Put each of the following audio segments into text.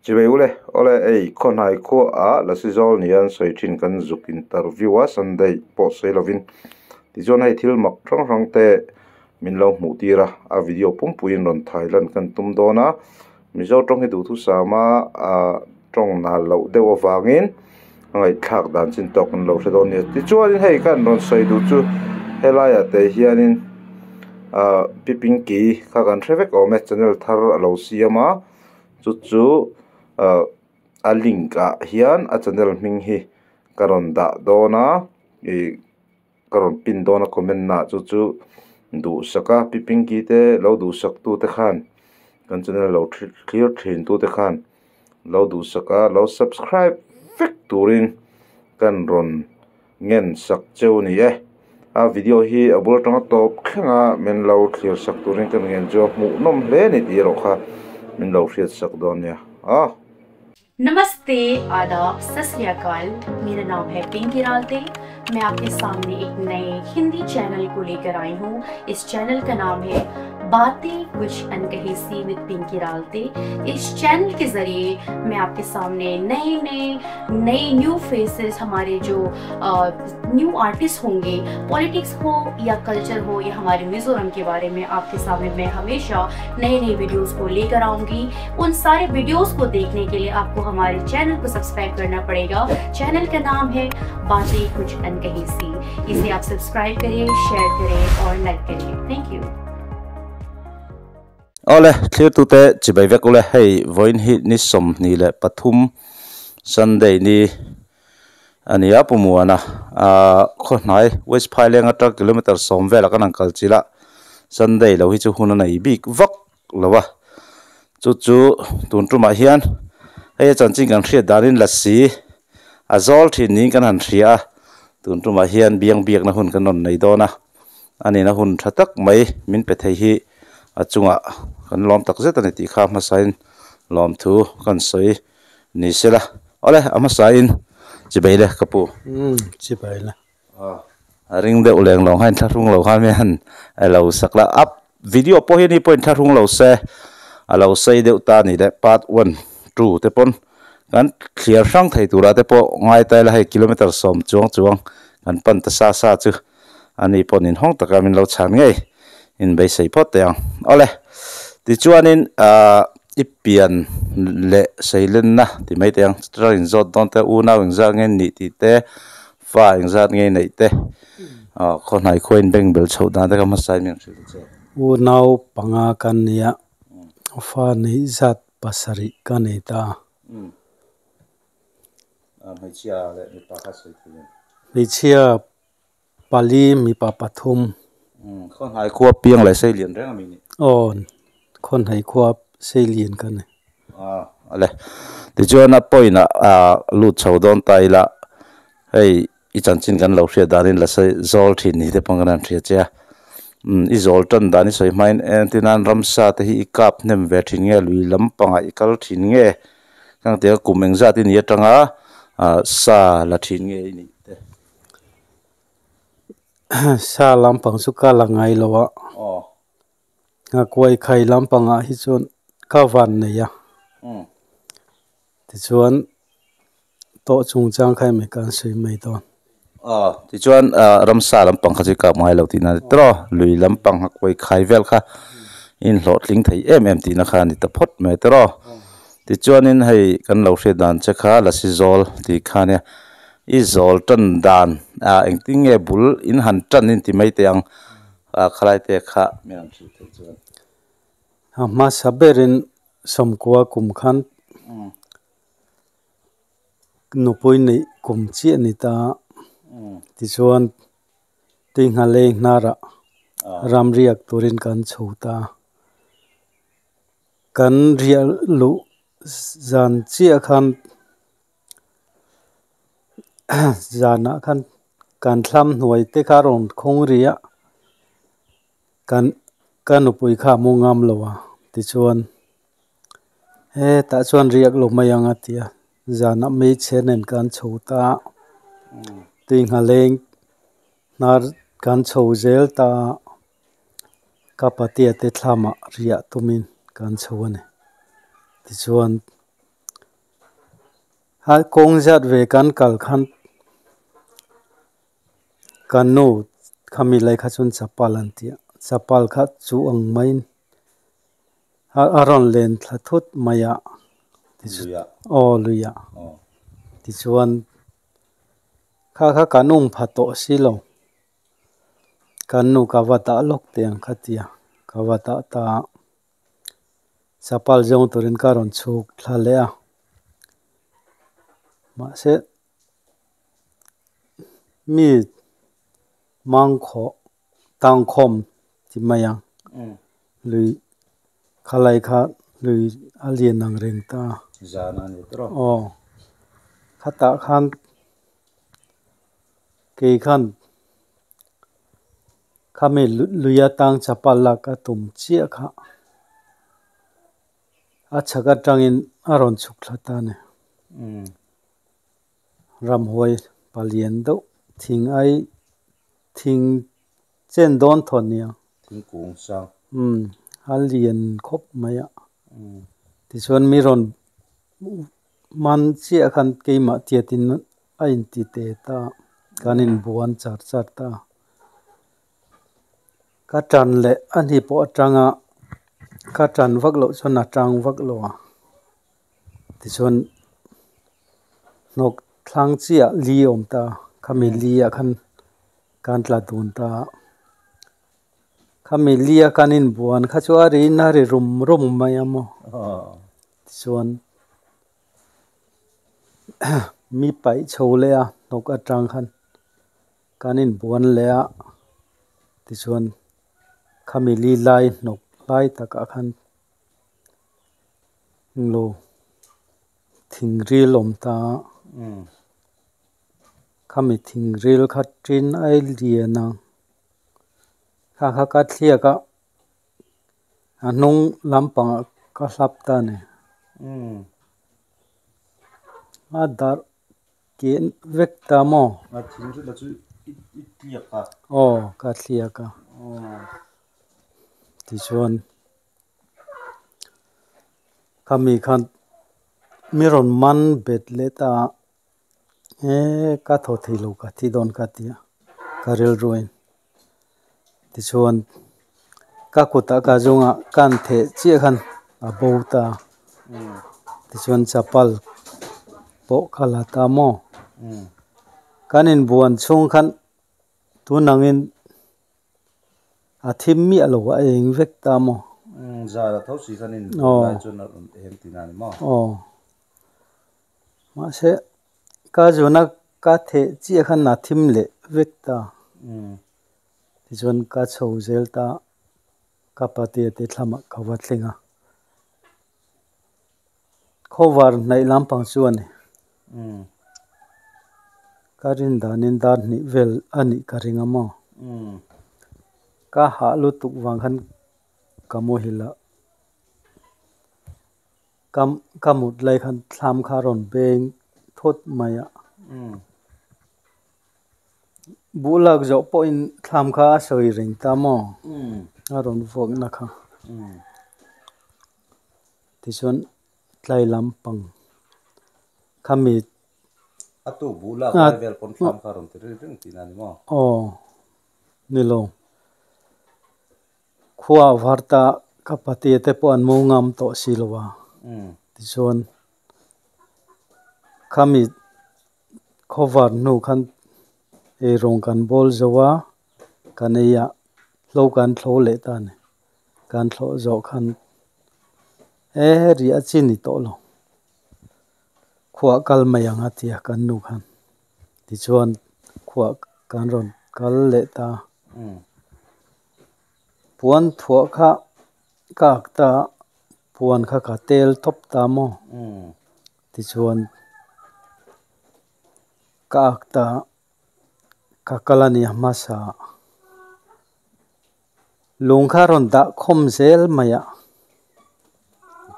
Chibai ule, awle ei khawnhai khua ah lasi zawl ni an sawi thin kan zuk interview a Sunday pawh sawi lovin tichuan hei thil mak hrang hrang te min lo hmuh tir a, a video pumpuiin rawn thai lan kan tum dawn a, Mizo tawng hi duhthusam a ah tawng nal loh deuh avangin a ngaihthlak dan chin tawk an lo hre dawn a nia. Tichuanin hei khan rawn sawi duh chu helaiah te hianin ah Pi Pinky kha kan hre vek awm e channel thar a lo siam a. Chu chu ah a link ah hian a channel hming hi ka rawn dah dawn a ih ka rawn pin dawn a comment na ah chu chu duhsak a Pi Pinky te lo duhsak tu te khan kan channel lo thlir thin tu te khan lo duhsak a lo subscribe vek turin kan rawn ngen sak cheu a ni e. A video hi a bul atanga tawp thleng a min lo thlir sak turin ka ngen chu a hmuhnawm hle a ni tih erawh kha min lo hriat sak dawn nia a. नमस्ते आदाब सत श्री अकाल मेरा नाम है पिंकी रालते मैं आपके सामने एक नए हिंदी चैनल को लेकर आई हूँ इस चैनल का नाम है बातें कुछ अनकही सी विद पिंकी रालते इस चैनल के ज़रिए मैं आपके सामने नए नए नए न्यू फेसेस हमारे जो न्यू आर्टिस्ट होंगे पॉलिटिक्स हो या कल्चर हो या हमारे मिज़ोरम के बारे में आपके सामने मैं हमेशा नए नए वीडियोस को लेकर आऊँगी उन सारे वीडियोस को देखने के लिए आपको हमारे चैनल को सब्सक्राइब करना पड़ेगा चैनल का नाम है बातें कुछ अनकही सी इसे आप सब्सक्राइब करें शेयर करें और लाइक करें thank you Awle thlirtute chibai vek ule hei vawiin hi ni 23 Sunday ni a ni a Pumuana ah khawhnai West Phaileng atang kilometer 10 velah kan ang kal chilh a Sunday lo hi chu hun a nei bik vak lo a chu chu tun tumah hian hei a chanchin kan hriat danin lasi a zawl thin niin kan han hria a tun tumah hian biang biakna hun kan rawn nei dawn a a nihna hun tha tak mai min pe thei hi a chungah kan lawm tak zet a ni tih kha hmasain lawmthu kan sawi ni sela awle a hmasain chibai le ka pu. Umm chibai le. A ring deuh leng lawng khan thlahrung lo khan hian a lo sak la a video pawh hi ni pawhin thlahrung lo se a lo sei deuh ta a ni le part one two te pawn kan thliar hrang thei tura te pawh ngai ta ila hei kilometer 10 chuang chuang kan pan ta sa sa chu a ni pawh nin hawng taka min lo chhan ngei in beisei phawt teh ang awle tichuanin ahh i pian leh seilenna ti mai teh ang chuta inzawt dawn te unau engzat nge nih tih te fa engzat nge neih te ah khawhnai khuain bank bel chhoh dan te kha hmasa in min hrilh ta che. Unau panga kan nia fa neih zat pasarih ka nei ta. Hmeichhia leh mipa kha sawi thei em? Hmeichhia pali mipa pathum. Khawnhai khua piang leh sei lian reng a mi nih? Aw, khawnhai khua sei lian ka ni. Aw, ale. Tichuan a point ah lut chho dawn ta ila hei i chanchin kan lo hriat danin la sawi zawl thin ni te pawh kan han hria che a. I zawl tan dan i sawi hmain entirnan ramsa te hi i kap hnem ve thin nge lui lampangah i kal thin nge Khang tia kum engzat i nih atanga sa la thin nge i nih te? Sa lampang chu ka la ngai lo a. Nghakuai khai lampangah hi chuan ka van nei a. Tichuan tawh chungchang kha hemi kan sawi mai dawn. Tichuan ramsa lampang kha chu i kap ngai lo tihna a ni tawh. Lui lampang nghakuai khai vel kha inhlawhtling thei em em tihna kha a ni ta phawt mai tawh. Tichuanin hei kan lo hriat dan che kha lasi zawl tih kha nia i zawl tan dan ah engtin nge bul in han tan in ti mai teh ang ah khalai te kha min han hrilh theih chuan. A hmasa berin sawmkua kum khan nupui neih kum chiah a ni ta a, tichuan tui nghaleng hnarah ramriak turin kan chho ta a. Kan riah luh zan chiah khan zanah khan kan thlam hnuai te kha a rawn khawng ri a, kan ka nupui kha a mu ngam lo a tichuan hetah chuan riak lo mai ang a ti a, zanah hmeichhe nen kan chho ta a, tui nghaleng hnar kan chho zel ta a. Ka patea te thlamah riah tumin kan chho a ni. Tichuan, Ha kawng zat ve kan kal khan kan nu khami lai kha chuan chapal an tih a chapal kha chu ang maiin a rawn len thla thut mai a aw lui ah tichuan kha kha kan ung pha tawh si lo kan nu ka va dah lawk teh ang kha tia ka va dah ta a chapal zawng turin ka rawn chhuk thla leh a mahse mi mangkhawh tangkhawm ti mai ang lui khalai kha lui a lian ang reng ta aw khatah khan kei khan khami lui atang chapal lak a tum chiah kha a chhak atangin a rawn chhuk thla ta a ni. Ramhuai palian deuh thing ai thing chen dawn thawn nia. Thingkung sang. Umm a lian khawp mai a. Tichuan mi rawn man chiah khan keimah tiatin a inti te ta a, kan inbuan char char ta a. Ka tan leh a ni pawh atanga ka tan vak loh chuan a tang vak lo a. Tichuan hnawk thlang chiah li a awm ta a, khami li ah khan kan tla dun ta a. Khami li a kan inbuan kha chu a ri in a ri rum rum mai a maw. Tichuan mi paih chho leh a hnawk atang khan kan inbuan leh a tichuan khami li lai hnawk lai takah khan englo thing ril awm ta a khami thing ril kha tin a lian ang kha kha ka thliak a a hnung lampangah ka hlap ta a ni a darh Ken vek ta maw? A thing chu i tliak a. Aw, ka tliak a. Tichuan, khami khan mi rawn man bet leh ta a, he ka thaw thei lo ka thi dawn ka ti a, ka rilruain. Tichuan, ka kutah ka zungah kan theh chiah khan a bo ta. Tichuan chapal pawh ka la ta maw? Kan inbuan chhung khan tun angin a thim miah lo a eng vek ta maw? Zara tho si khan inbuan lai chuan a rawn eng tih na ni maw? Aw. Mahse ka zuna ka theh chiah khan a thim leh vek ta. Tichuan ka chho zel ta ka patea te thlamah ka va thleng a. Khawvar hnaih lampang chu a ni. Ka rin danin dar hnih vel a nih ka ring a maw? Ka hah lutuk vang khan ka muhil a. Ka ka mut lai khan thlam kha a rawn beng thawt mai a. Buh lak zawh pawhin thlam kha a sawi reng ta maw? A rawn vuakna kha. Tichuan tlai lampang khami. A tu buh lak lai vel pawn thlam kha a rawn ti ri reng tihna a ni maw? Aw, ni lo. Khua a var ta ka patea te pawh an mu ngam tawh si lo a. Tichuan khami khawvar hnu khan eirawng kan bawl zo a, kan ei a, hlo kan thlo leh ta a ni. Kan thlawh zawh khan e riah chi ni tawh lo. Khuah kal mai ang a ti a kan nu khan. Tichuan khuah kan rawn kal leh ta. Puan thuah kha ka ak ta a, puan kha ka tel tawp ta maw? Tichuan ka ak ta a, ka kal a ni a hmasa. Lung kha rawn dah khawm zel mai a.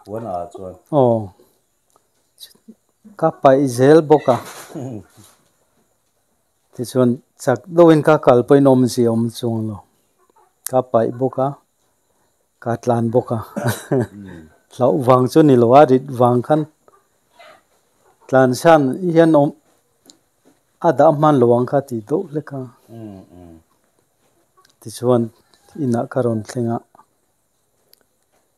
Puan ah chuan. Aw. Ka paih zel bawk a. Tichuan chak deuhin ka kal pawhin awmzia awm chuang lo. Ka paih bawk a, ka tlan bawk a. Hlauh vang chu ni lo a, rit vang khan. Tlansan hian awm a dah hman lo ang kha tih deuh hlek a. Tichuan inah ka rawn thleng a,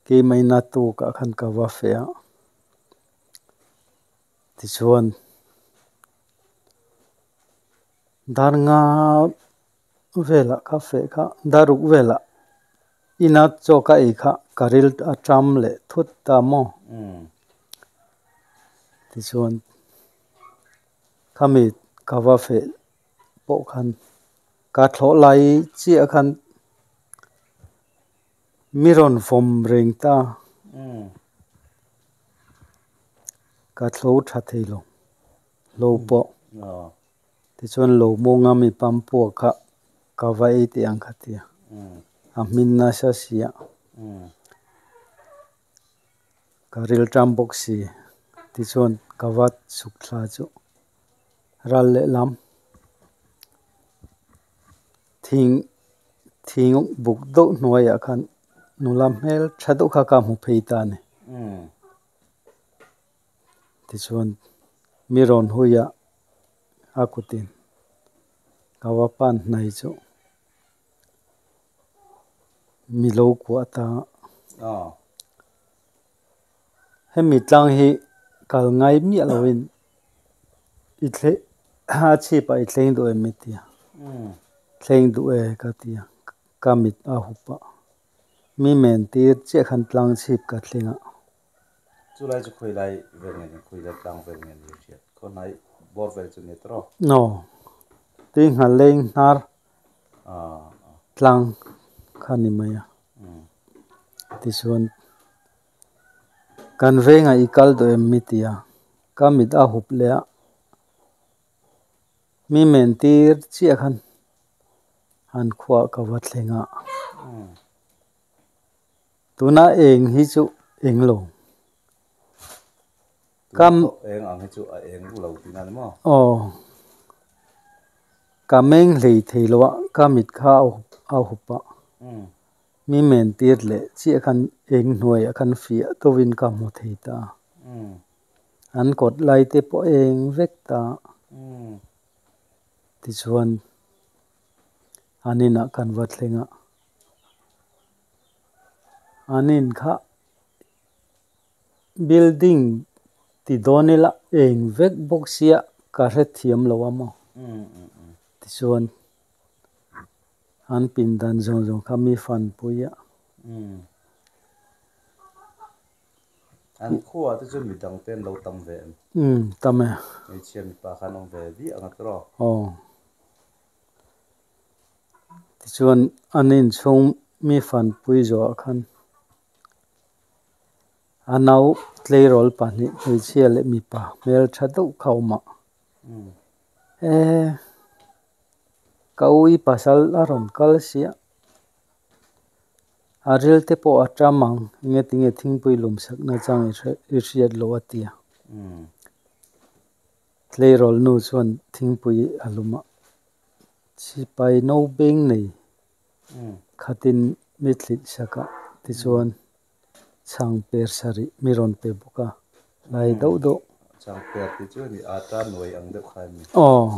keimahina tukah khan ka va feh a. Tichuan dar nga velah ka feh kha, daruk velah ina chaw ka ei kha ka ril a tam leh thut ta maw? Tichuan khami ka va feh pawh khan ka thlawh lai chiah khan mi rawn vawm reng ta. Ka thlo tha thei lo, hlo pawh. Tichuan lo mawnga mi pampuak kha ka va ei teh ang kha tia a hmin nasa si a, ka rilṭam bawk si. Tichuan ka va chhuk thla chu ral lehlam thing thing buk deuh hnuaiah khan nula hmel tha deuh kha ka hmu phei ta a ni. Tichuan mi rawn hui a a kutin ka va pan hnai chu mi lo kuah ta a. Hemi tlang hi kal ngai miah loin i thleng a chhip ah i thleng duh em i tia thleng duh e ka ti a ka mit a hup a mi men tir chiah khan tlang chhip ka thleng a. Chulai chu khawilai vel nge ni khawilai tlang vel nge ni hriat khawnai bawr vel chu ni tawh. No tui nghal leng hnar tlang kha ni mai a tichuan kan vengah i kal duh em mi tia ka mit a hup leh a mi men tir chiah khan an khuah ka va thleng a. Tuna eng hi chu eng lo. Kam eng ang hi chu a eng lo tihna ni maw? Aw. Ka meng hlei thei lo a, ka mit kha a hup a. Mi men tir leh chiah khan eng hnuaiah khan fiah deuhin ka hmu thei ta. An kawt lai te pawh eng vek ta. Tichuan an inah kan va thleng a. An in kha building ti dawn ila eng vek bawk sia ka hrethiam lo a maw? Tichuan an pindan zawng zawng kha mi fanpui a. An khuaah te chuan midang te an lo tam ve em? Umm tam e. Hmeichhia mipa kha an awm ve viah ang a tiraw? Aw. Tichuan an inchhung mi fanpui zawhah khan a nau tleirawl pahnih hmeichhia leh mipa hmeltha deuh kha a awm a. E ka ui pasal a rawn kal sia a ril te pawh a tam ang enge tinge thingpui lum sakna chang i hriat loh a ti a. Tleirawl nu chuan thingpui a lum a, sipai no beng nei khatin mi thlilh sak a, tichuan chhang per sarih mi rawn pe bawk a, hlai deuh deuh. Chhang per tih chu ni ata nuai ang deuh kha a ni. Aw.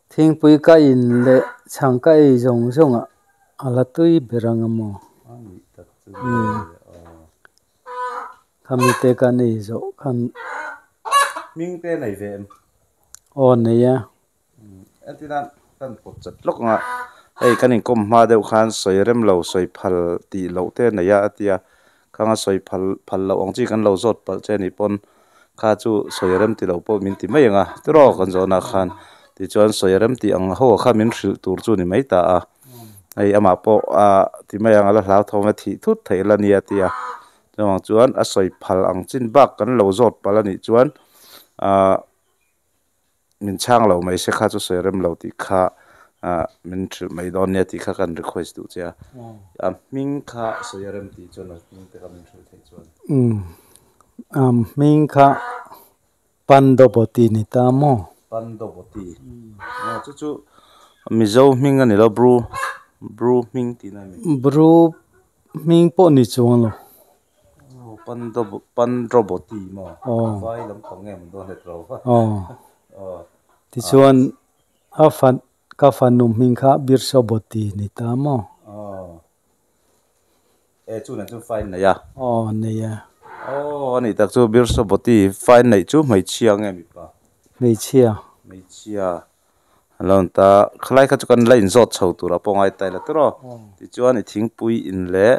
Thingpui ka in leh chhang ka ei zawng zawng ah a la tui ber ang a maw? A nih tak chu ni aw. Khami te kan ei zawh khan. Hming te nei ve em? Aw nei a. Entirnan kan pawt chat lawk ang a, hei kan inkawm hma deuh khan sawi rem lo sawi phal tih loh te nei a a ti a, khanga sawi phal phal loh ang chi kan lo zawt palh che anih pawn kha chu sawi rem ti lo pawh min ti mai ang a, tiraw kan zawhna khan tichuan sawi rem tih ang ho kha min hrilh tur chu ni mai ta a, hei amah pawh a ti mai ang a la hlauthawm a thih thut theih la nia a ti a, chuvang chuan a sawi phal ang chin bak kan lo zawt palh anih chuan ahh. Min chhang lo mai se kha chu sawi rem lo tih kha ah min hrilh mai dawn nia tih kha kan request duh che a. A hming kha sawi rem tih chuan a hming te kha min hrilh theih chuan. Umm a hming kha Pandoboti ni ta maw? Pandoboti aw chu chu Mizo hming a ni lo Bru Bru hming tihna a ni. Bru hming pawh ni chuang lo. Pandroboti maw? Vai lampang nge maw dawn let ro va. Aw. Tichuan a fan ka fanu hming kha Birsoboti ni ta maw? Aw. E chu nen chuan fine nei a. Aw nei a. Aw a nih tak chu Birsoboti fine neih chu hmeichhia nge mipa? Hmeichhia. Hmeichhia. A lo ni ta. Khalai kha chu kan la inzawt chho tur a pawh ngai ta ila tawrh aw. Tichuan i thingpui in leh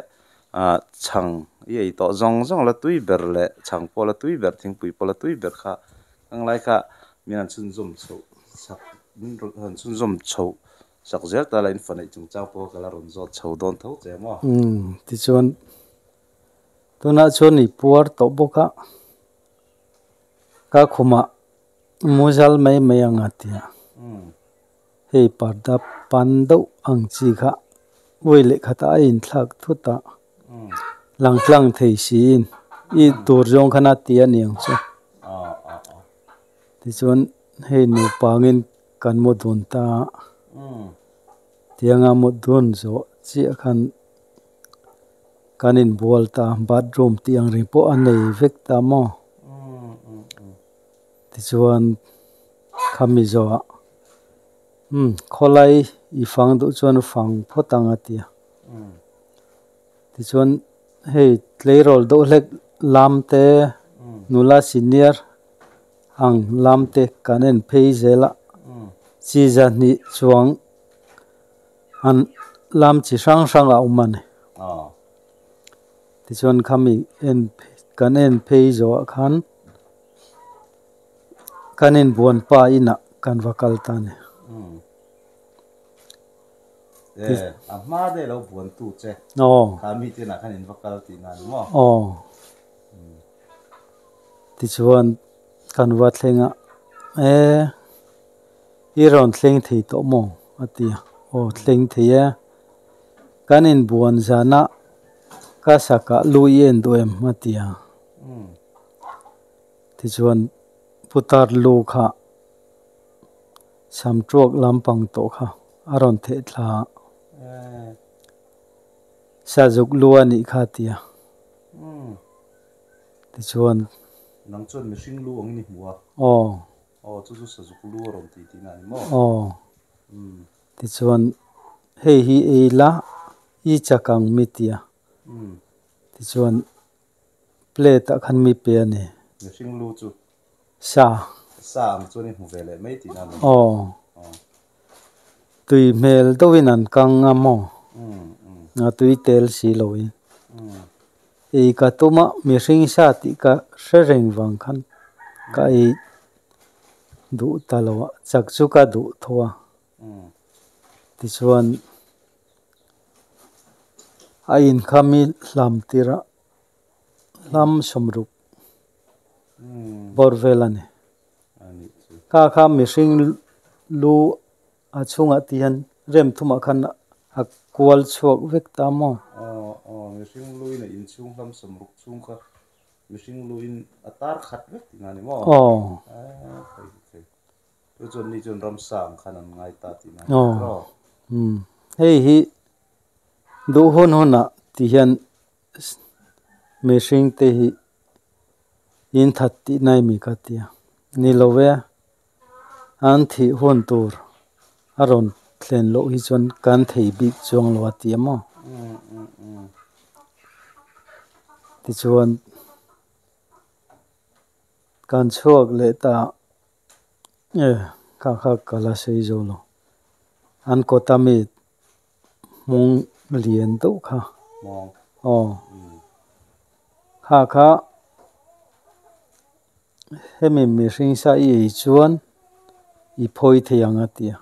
ah chhang i ei tawh zawng zawng la tui ber leh chhang pawh la tui ber thingpui pawh la tui ber kha kang lai kha min han chhunzawm chhoh sak min rawn han chhunzawm chhoh sak zel ta la in fa neih chungchang pawh ka la rawn zawt chho dawn tho che maw. Umm tichuan tunah chuan i puar tawh bawk a ka khumah muzal mai mai ang a ti a hei parda pan deuh ang chi kha vawi leh khatah a inthlak thut a lang tlang thei siin i tur zawng khan a ti a ni ang chu tichuan hei nupa angin kan mu dun ta a tianga mu dun zawh chiah khan kan inbual ta bathroom tih ang reng pawh a nei vek ta maw. Tichuan khami zawhah umm khawlai i fang duh chuan fang phawt ang a ti a. Tichuan hei tleirawl deuh hlek lam te nula senior ang lam te kan en phei zel a chi zahnih chuang an lam chi hrang hrang a awm a ni. Tichuan khami en kan en phei zawhah khan. Kan inbuan pa inah kan va kal ta a ni. E, a hma deuh lo buan tu che. Aw. Kha mi te inah khan in va kal tih na ni maw? Aw. Tichuan kan va thleng a, e, i rawn thleng thei tawh maw? a ti a. Aw, thleng thei e. Kan inbuan zanah ka sakah lu i en duh em? a ti a. Tichuan putar lu kha sam tuak lampang tawh kha a rawn theh thla a, Sazuk lu a nih kha a ti a. Tichuan. Nang chuan mihring lu angin i hmu a. Aw. Aw, chu chu Sazuk lu a rawn ti tihna a ni maw? Aw. Tichuan hei hi ei la i chak ang mi ti a. Tichuan. Plate ah khan mi pe a ni. Mihring lu chu. Sa. Sa ang chuan i hmu ve leh mai tihna a ni. Aw. Tui hmel deuhin an kang a maw? A tui tel si loin. Ei ka tum a, mihring sa tih ka hre reng vang khan ka ei duh ta lo a, chak chu ka duh tho a. Tichuan a inkham i hlam tir a. Hlam sawmruk bawr vel a ni. Kha kha mihring lu a chhungah ti hian rem thumah khan a kual chhuak vek ta maw? Aw aw mihring luin a inchhung hlam sawmruk chhung kha mihring luin a tar khat vek tihna a ni maw? Aw. Chu chuan ni chuan ramsa ang khan an ngai ta tihna a ni tawh. Hei hi duh hun hunah ti hian Mihring te hi in that tih nai mi ka tia ni lo e, an thih hun tur a rawn thlen loh hi chuan kan thei bik chuang lo a ti a maw? Tichuan kan chhuak leh ta e kha kha ka la sei zo lo an kawta mi Hmawng lian deuh kha. Hmawng. Aw. Kha kha hemi mihring sa i ei chuan i phawi thei ang a ti a.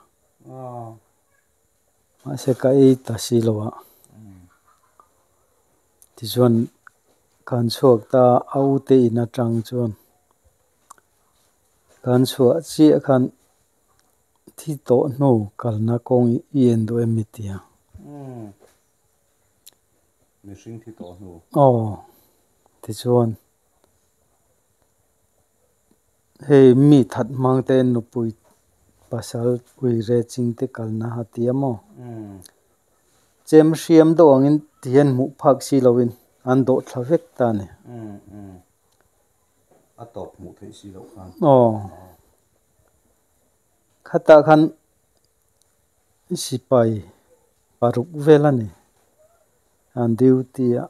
Mahse ka ei ta si lo a. Tichuan kan chhuak ta a u te in atang chuan kan chhuah chiah khan Thi tawh hnu kalna kawng i en duh em i tia? Umm. Mihring thi tawh hnu. Aw. Tichuan, hei mi that hmang te nupui pasal ui re ching te kalna a tia maw? Umm. Chem hriam deuh angin ti hian hmuh phak si loin. An dawh thla vek ta a ni. A tawp hmuh theih si loh khan. Aw. Khatah khan sipai paruk vel a ni. An duty a.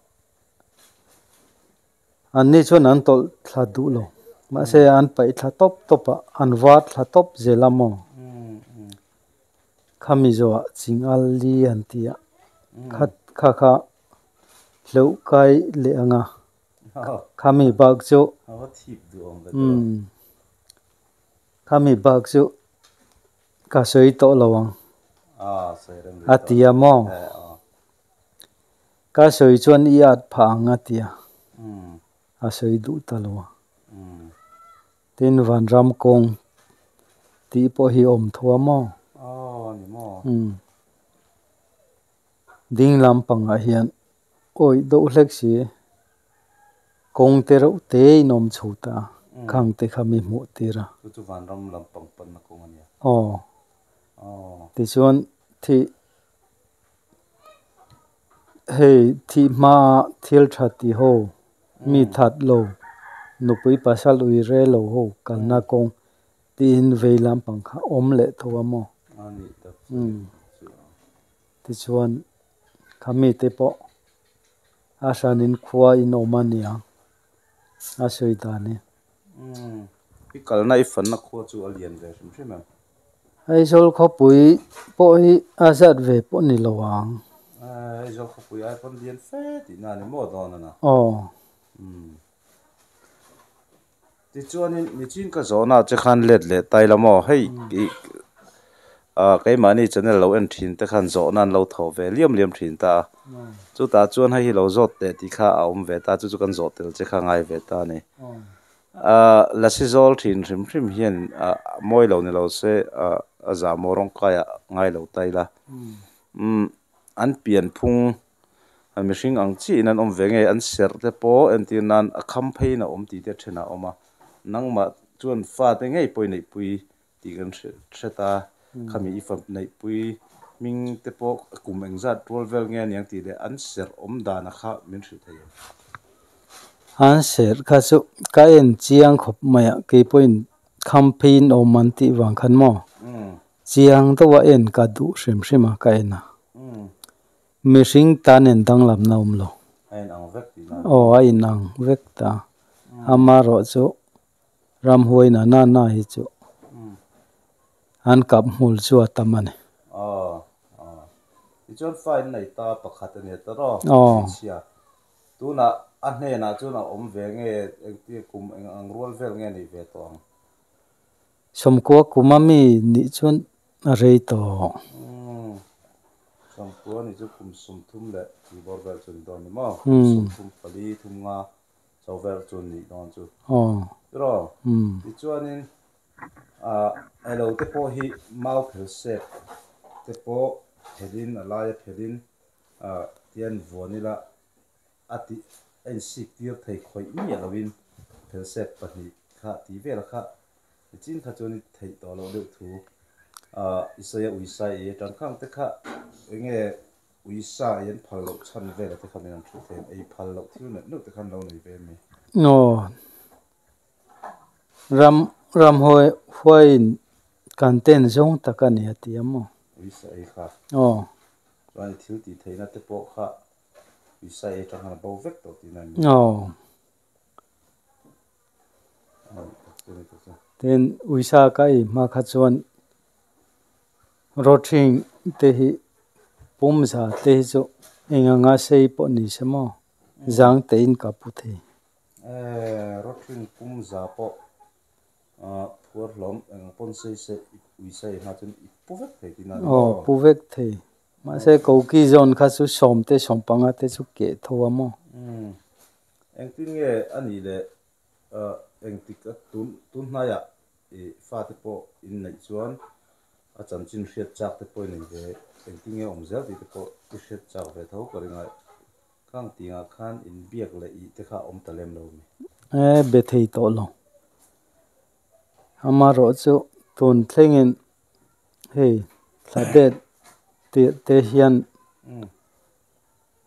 An ni chuan an tawlh thla duh lo. Mahse an paih thla tawp tawp a, an var thla tawp zel a maw? Khami zawhah chingal li an ti a, khat kha kha hleuh kai leh ang a, khami bak chu umm khami bak chu ka sawi tawh lo ang a ti a maw? Ka sawi chuan i at phah ang a ti a, a sawi duh ta lo a. Tin Vanram kawng tih pawh hi awm tho a maw? Umm. Ding lampangah hian awih deuh hlek si kawng te reuh te in awm chho ta a, khang te kha mi hmuh tir a. Chu chu Vanram lampang panna kawng a nia. Aw. Tichuan thih Hei thih hmaa thil tha ti ho, mi that lo, nupui pasal ui re lo ho kalna kawng tiin vei lampang kha awm leh tho a maw? Umm. Tichuan kha mite pawh a hranin khua in awm a nia a sawi dan hi. Umm. I kalna i fanna khua chu a lian ve hrim hrim em? Aizawl khawpui pawh hi a zat ve pawh ni lo ang. Aizawl khawpui ai pawn lian fe tihna a ni maw dawn a na? Aw. Umm. Tichuanin nichin ka zawhna che khan let leh tai la maw? Hei i keimahni channel lo en thin te khan zawhna an lo thaw ve liam liam thin ta a. Chutah chuan hei hi lo zawt teh tih kha a awm ve ta, chu chu kan zawh tel che kha ngai ve ta a ni. Lasi zawl thin hrim hrim hian mawi lo ni lo se a zah maw rawng kaiah ngai lo ta ila. An pian phung mihring ang chiahin an awm ve nge an serh te pawh entir nan a kham pheiin a awm tih te then a awm a. Nangmah chuan fate ngei pawh i neihpui tih kan hre ta. Khami i fa neihpui hming te pawh kum engzat rual vel nge aniang tih leh an serh awm dana kha min hrilh thei em? An serh kha chu ka en chiang khawp mai a, kei pawhin kham pheiin awm an tih vang khan maw chiang deuh a en ka duh hrim hrim a ka en a. Mihring tan en danglamna awm lo. A inang vek tihna a ni. Aw a inang vek ta. Amaherawh chu Ramhuai na na na hi chu an kap hmul chu a tam a ni. Aw aw tichuan fa in nei ta pakhat a nia ta rawh hmeichhia tunah a hnenah chuan a awm ve nge engtia kum eng ang rual vel nge nei ve tawh ang. Sawmkua kum a mi nih chuan a rei tawh. Umm sawmkua nih chu kum sawmthum leh tih bawr vel chu a ni dawn ni maw kum sawmthum pali thum nga Cho vel chu nih dawn chu. Tiraw? Tichuanin elo te pawh hi mau phel sek te pawh phelin a laia phelin tian vuan ila a tih a insik tir thei khawih miah loin phel sek pahnih kha tih vel kha nichin kha chuan i theih tawh loh deuh thu i sawi a uisa i atang khang te kha enge Uisa ei an phal loh chhan vel te khan an thu thei ei phal loh thil neuh neuh te khan lo nei ve a mi. Aw ram ram huai huaiin kan ten zawng tak a ni a ti a maw. Uisa ei kha. Aw. Chuan i thil tih theihna te pawh kha uisa ei atang khan a bo vek tawh tihna a ni. Aw. Tin uisa ka ei hma kha chuan Rawthing te hi pumza te hi chu eng anga sei pawh ni se maw zang te in ka pu thei. Rawthing pumza pawh phuar hlawm eng ang pawn sei se ui sei hma chuan i pu vek thei tihna a ni maw? Aw pu vek thei. Mahse koki zawn kha chu sawm te sawm panga te chu keh tho a maw? Engtin nge a nih leh engtik a tun tun hnaiah i fate pawh in neih chuan a chanchin hriat chak te pawh i nei ve engtin nge awm zel tih te pawh i hriat chak ve tho ka ring a, khang tingah khan in biak leh ih te kha a awm ta lem lo mi? E be thei tawh lo. Amaherawh chu tun thlengin hei thla det tirh te hian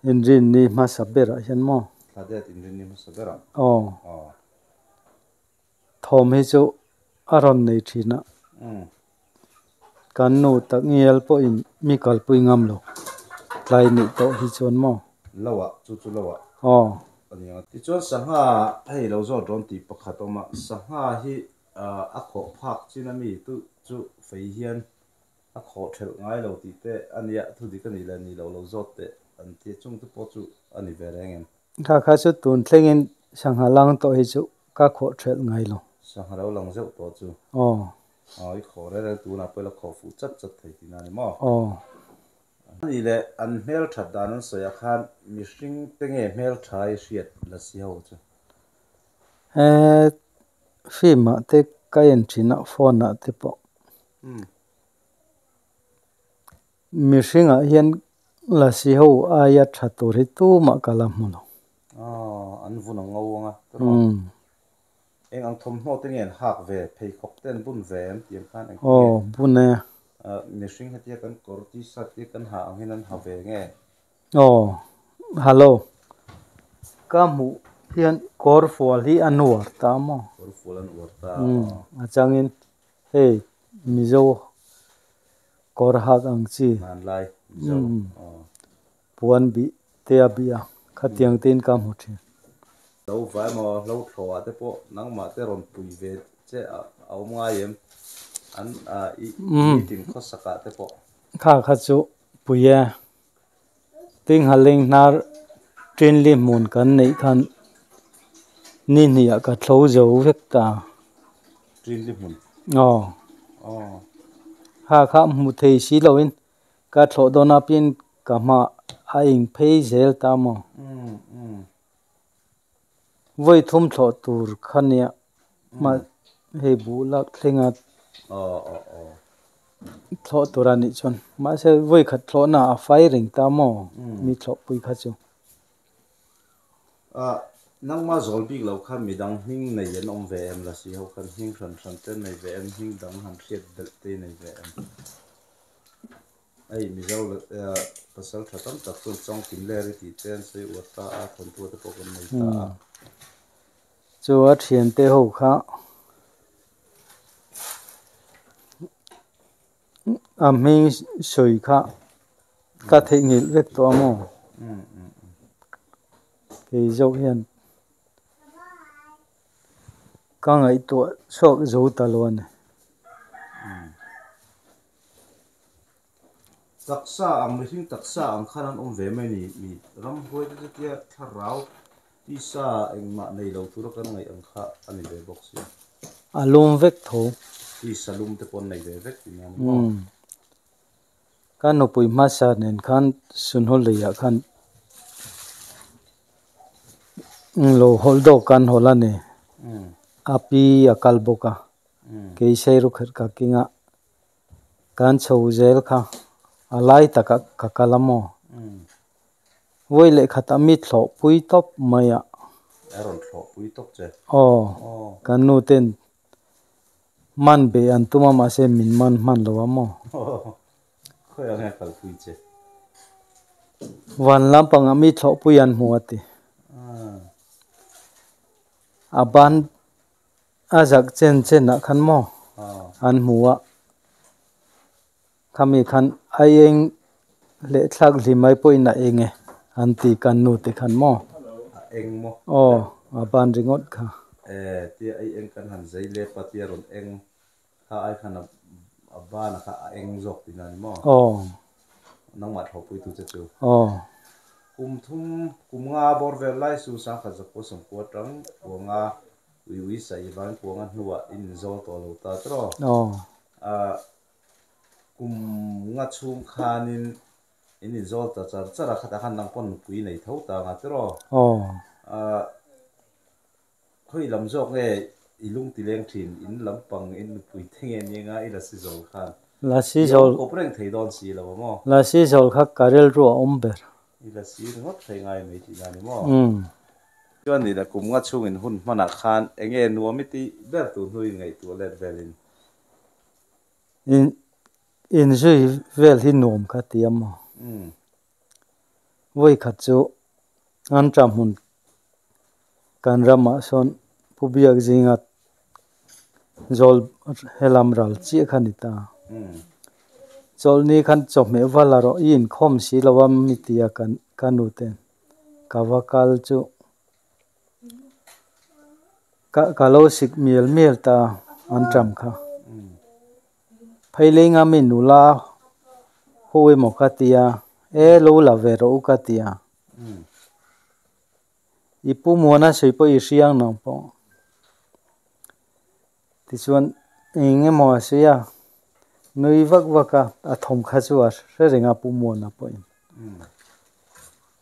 inrinni hmasa berah hian maw? Thla det inrinni hmasa berah. Aw. Aw. Thawm hi chu a rawn nei thin a. Kan nu tak ngial pawhin mi kalpui ngam lo tlai nih tawh hi chuan maw? Lo ah, chu chu lo ah. Aw. A ni ang. Tichuan sangha hei lo zawt rawn tih pakhat awm a, sangha hi a khawh phak chin a mi tu chu fei hian a khawh thelh ngai lo tih te a nia, thu dik a nih leh nih loh lo zawt teh an ti a, chung te pawh chu a ni ve reng em? Kha kha chu tun thlengin sangha lang tawh hi chu ka khawh thelh ngai lo. Sangha lo lang zeuh tawh chu. Aw. Aw, i khawh reng reng tunah pawh i la khawh fuh chat chat thei tihna a ni maw? Aw. A nih leh an hmel that dan an sawi ah khan mihring te nge hmel tha i hriat la si ho chu? He film ah te ka en thin a, phone ah te pawh. Mihring ah hian la si ho aia tha tur hi tumah ka la hmu lo. Aw, an vun a ngo ang a, tiraw? Eng ang thawmhnaw te nge an hak ve? Pheikhawk te an bun ve em tih ang khan engtin nge? Aw, bun e. Mihring hetia kan kawr t-shirt hi kan ha ang hian an ha ve nge? Aw, hello. Ka hmuh hian kawr fual hi an uar ta maw? Kawr fual an uar ta aw. A changin hei Mizo kawr hak ang chi. Hmanlai Mizo aw. Puan bih te a bih a, khatiang tein ka hmu thin. Lo vai maw, lo thlawh ah te pawh nangmah te rawn pui ve che a awm ngai em? An i meeting khawsak ah te pawh. Kha kha chu pui e. Tinghaleng hnar Trinli hmun kan neih khan ni hnih ah ka thlo zo vek ta. Trinli hmun? Aw. Aw. Kha kha hmu thei si loin Ka thlawh dawn a pin ka hma a ing phei zel ta maw? Vawi thum thlawh tur kha nia mah hei buh lak thlenga thlawh tur a nih chuan mahse vawi khat thlawhna a fai reng ta maw mi thlawhpui kha chu. Nangma zawl bik lo khan midang hming nei an awm ve em la si ho khan hming hran hran te nei ve em hming dang han hriat belh te nei ve em? Hei Mizo pasal tha tam tak chuan chawngkim ler i tih te an sawi uar ta a, thawnthu te pawh kan nei ta a. Chu a thiante ho kha a hming sawi kha ka theihnghilh vek tawh a maw? Kei zawk hian ka ngaihtuah chhuak zo ta lo a ni. Taksa ang mihring taksa ang khan an awm ve mai ni mi ramhuai te chu tia thlarau tisa engmah nei lo tura kan ngaih ang kha a ni ve bawk si. A lum vek tho. Tisa lum te pawh an nei ve vek tih a ni maw? Ka nupui hmasa nen khan Sunhul leiah khan lo hawlh dawk kan hawlh a ni. A pi a kal bawk a, kei Sairukherh ka king a, kan chho zel kha a lai takah ka kal a maw? Vawi leh khatah mi thlawh pui tawp mai a. A rawn thlawh pui tawp che. Aw, kan nu ten man be an tum a mahse min man hman lo a maw? Khawi ang nge kalpui che? Van lampangah mi thlawh pui an hmu a ti. A ban a zak chen chen ah khan maw an hmu a, khami khan a eng leh thlak hlim mai pawhin a eng e an ti kan nu te khan maw. A eng maw? Aw, a ban ringawt kha. E, tia ei eng kan han zei lep a tia rawn eng Kha ai khan a ban a kha a eng zawk tihna a ni maw? Aw. Nangmah thlawhpuitu che chu. Aw. Kum thum, kum nga bawr vel lai su sangkhat zakua sawmkua atang kuanga ui ui saih van kuanga hnuah in inzawl tawh lo ta tawh. Aw. Kum nga chhung khanin in inzawl ta char char a, khatah khan nang pawn nupui nei tho ta anga tiraw? Aw. Khawi lam zawk nge i lung ti leng thin, in lampang in nupui te nge ni anga i lasi zawl khan Lasi i zawl awm kawp reng thei dawn si lo a maw? Lasi zawl kha ka rilru a awm ber. I lasi ringawt thei ngai mai tih na ni maw? Umm. Chuan ni la kum nga chhungin hun hmanah khan enge nuam i tih ber tur hnu in ngaihtuah let velin. In inzui vel hi nuam ka ti a maw? Umm. Vawi khat chu an ṭah hmun. Kan ramah sawn Pu Biak zinga zawl helam ral chiah kha a ni ta. Chawlhni khan chawhmeh val a rawh i inkhawm si lo a mi tia kan ka nu ten ka va kal chu ka ka lo sik mial mial ta an ṭam kha. Pheilenga mi nula ho emaw ka tia e lo la ve rawh u ka tia. I pu muana sawi pawh i hriang nang pawh. Tichuan eng emaw a sawi a, nui vak vak a, a thawm kha chu a hre reng a pu muana pawhin.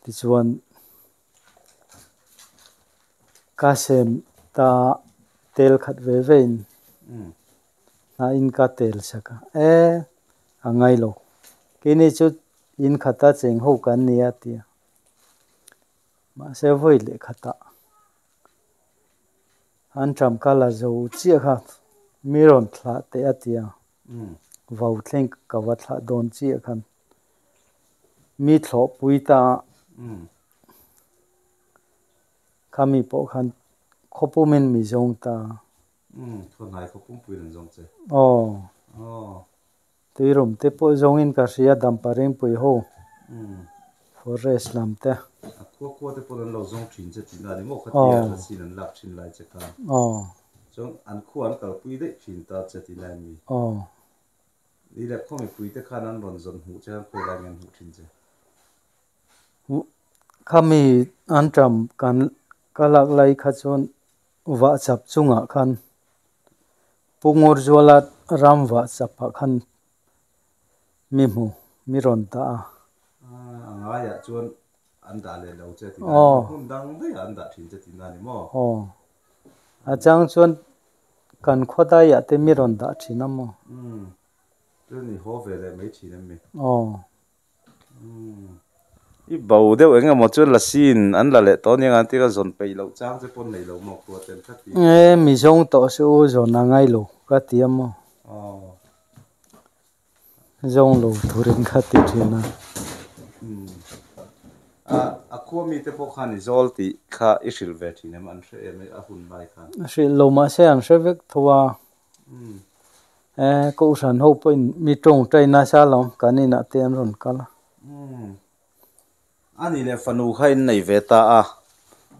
Tichuan ka sem ta tel khat ve ve in hnah in ka tel sak a, e a ngai lo keini chu in khata cheng ho kan ni a tia. Mahse vawi leh khatah an ṭam ka la zo chiah kha mi rawn thlah teh a tia vau thleng ka va thlah dawn chiah khan mi thlawh pui ta a kha mi pawh khan khawpumin mi zawng ta a. Khawnhai khawpum puiin an zawng che. Aw. Tuirum te pawh zawngin ka hria dampa ringpui ho forest lam te. A khua khua te pawn an lo zawng thin che tihna a ni maw khatia la sin an lak thin lai che kha. Chuan an khua an kalpui daih thin ta che tihna em ni? Ni leh khaw mipui te khan an rawn zawn hmuh che khan khawi lai nge an hmuh thin che? Khami an ṭam kan ka lak lai kha chuan vah chap chungah khan Pu Ngurzuala ram vah chapah khan mi hmu, mi rawn dah a. A ngaiah chuan an dah leh lo che tihna a ni maw? Hmun dang daihah an dah thin che tihna a ni maw? Aw. A chang chuan kan khaw daiah te mi rawn dah thin a maw? Umm. Chuan i haw ve leh mai thin em mi? Aw. I bo deuh eng emaw chuan lasiin an la leh tawh aniang an ti ka zawn peih loh chang che pawn nei lo maw khua ten kha ti. E mi zawng tawh suh u zawn a ngai lo ka ti a maw. Aw. Zawng lo turin ka ti thin a. Umm. A a khua mi te pawh khan i zawl tih kha i hrilh ve thin em an hre em a hun lai khan. Hrilh lo mahse an hre vek tho a. Eh kohhran ho pawhin mi tawngtai nasa lo kan inah te an rawn kal a. Umm ani leh fanu kha in nei ve ta a,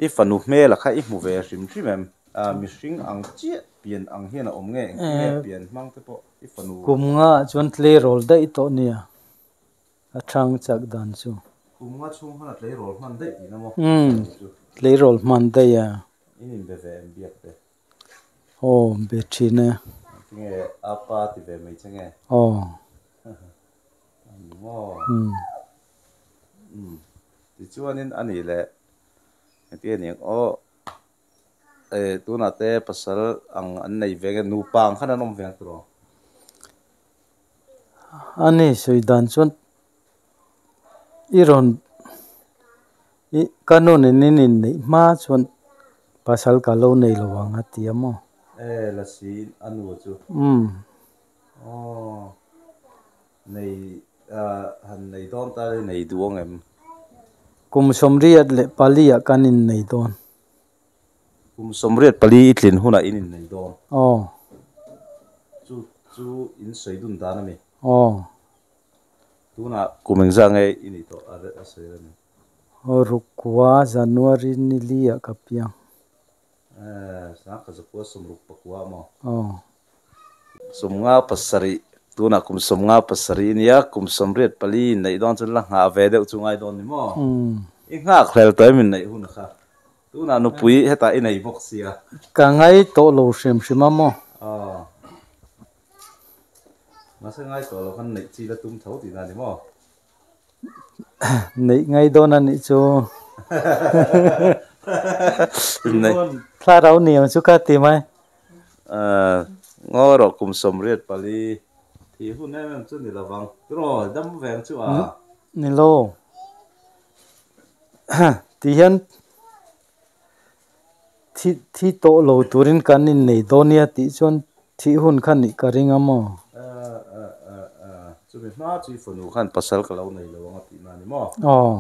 i fanu hmel a kha i hmu ve hrim hrim em? Ah mihring ang chiah pian ang hian a awm nge engtin nge pian hmang te pawh i fanu. Kum nga ah chuan tleirawl daih tawh nia a chhang chak dan chu. Kum nga chhung khan a tleirawl hman daih tihna maw? Umm tleirawl hman daih a. In inbe ve em biak te? Aw be thin e. Tinge a pa ti ve mai che nge? Aw. Ani maw? Umm. Tichuanin a nih leh engtin a ni ang aw eh tunah te pasal ang an nei ve nge nupa ang khan an awm ve ang tiraw? Ani sawi dan chuan i rawn I ka nun in in inneih hma chuan pasal ka lo nei lo ang a ti a maw? E lasi a nu chu. Umm. Aw nei han nei dawn ta le nei duh ang em? Kum 34 ah kan innei dawn. Kum 34 i tlin hunah in innei dawn. Aw. Chu chu in sawi dun dan a mi? Aw. Tunah kum engzah nge i nih tawh a sawi reng em? Rukua January ni li ah ka piang. Eh, sang ka zakua 64 maw? Aw. 57, tunah kum 57 i nia, kum 84 inneih dawn chuan la nghah ve deuh chu ngai dawn ni maw? I nghak hlel tawh em inneih hun kha? Tunah nupui hetah i nei bawk sia. Ka ngai tawh lo hrim hrim a maw? Aw. Mahse ngai tawh lo khan neih chi la tum tho tihna ni maw? Neih ngai dawn a nih chu. Thlarau ni ang chu ka ti mai. Ngaw erawh kum 84 thih hun em em chu ni lovang. Tiraw dam veng chu a. Ni lo. Ti hian thi thi tawh lo turin kan innei dawn nia tih chuan thih hun kha nih ka ring a maw? Chumi hma chu i fanu khan pasal ka lo nei lo ang a tih na ni maw? Aw.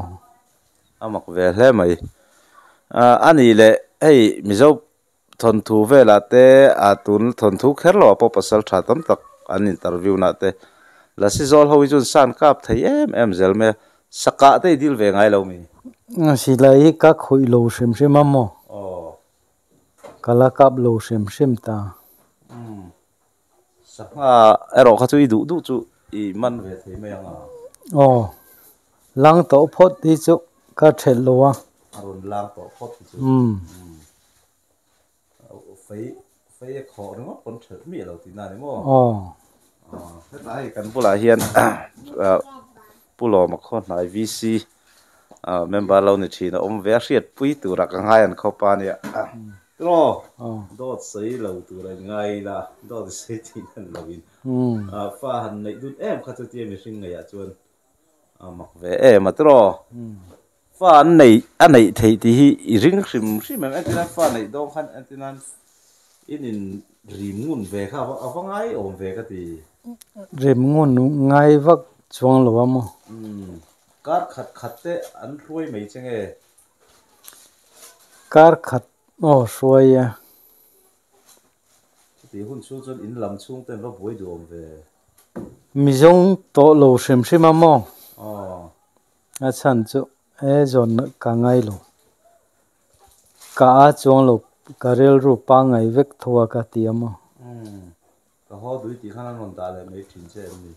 A mak ve hle mai. A nih leh Hei Mizo thawnthu velah te ah tun thawnthu kher loh ah pawh pasal tha tam tak an interview nah te Lasi zawl ho hi chuan san kap thei em em zel mai a, sakah te i dil ve ngai lo mi? Silai hi ka khawih lo hrim hrim a maw? Ka la kap lo hrim hrim ta. Sangha erawh kha chu i duh duh chu i man ve thei mai ang a. Aw, lang tawh phawt hi chu ka thelh lo a. A rawn lang tawh phawt hi chu. Fei fei a khawh ringawt pawn thelh miah lo tihna a ni maw? Aw. Hetah hei kan bulah hian Pu Lawma Khawhnai VC member lo ni thin a awm ve a, hriatpui tura ka ngai an khawp a nia. Tiraw? Dawt sawi lo tur a ngai ila, dawt i sawi tih hman lovin fa han neih dun em kha chutia mihring ngeiah chuan a mak ve em a tiraw? Fa an nei a neih theih tih hi i ring hrim hrim em? Entirnan fa neih dawn khan entirnan in in rim ngun ve kha a va ngai awm ve ka ti. Rim ngun ngai vak chuang lo a maw? Umm kar khat khat te an hruai mai che nge? Kar khat aw hruai e. Chutih hun chhung chuan in lam chhung te an va buai duh awm ve. Mizawng tawh lo hrim hrim a maw? Aw. A chhan chu he zawn ka ngai lo. Ka a chuang lo, ka rilru pangngai vek tho a ka ti a maw? Umm, ka haw dui tih khan an rawn dah leh mai thin che em ni?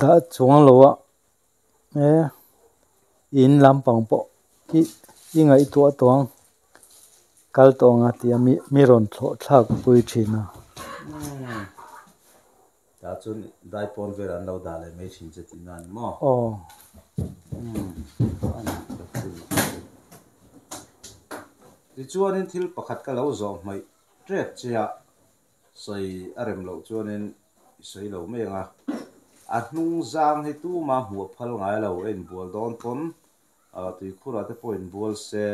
Dah chuang lo a, he in lampang pawh i i ngaihtuah tawh ang, kal tawh ang a ti a, mi rawn thlawh thlak pui thin a. Umm. Tah chuan daipawn vel an lo dah leh mai thin che tihna a ni maw? Aw. Umm a ni ka thil Tichuanin thil pakhat ka lo zawh hmaih tep che a, sawi a rem loh chuanin i sawi lo mai ang a. A hnung zang hi tuma hmuh a phal ngai lo, a inbual dawn pawn tuikhurah te pawh inbual se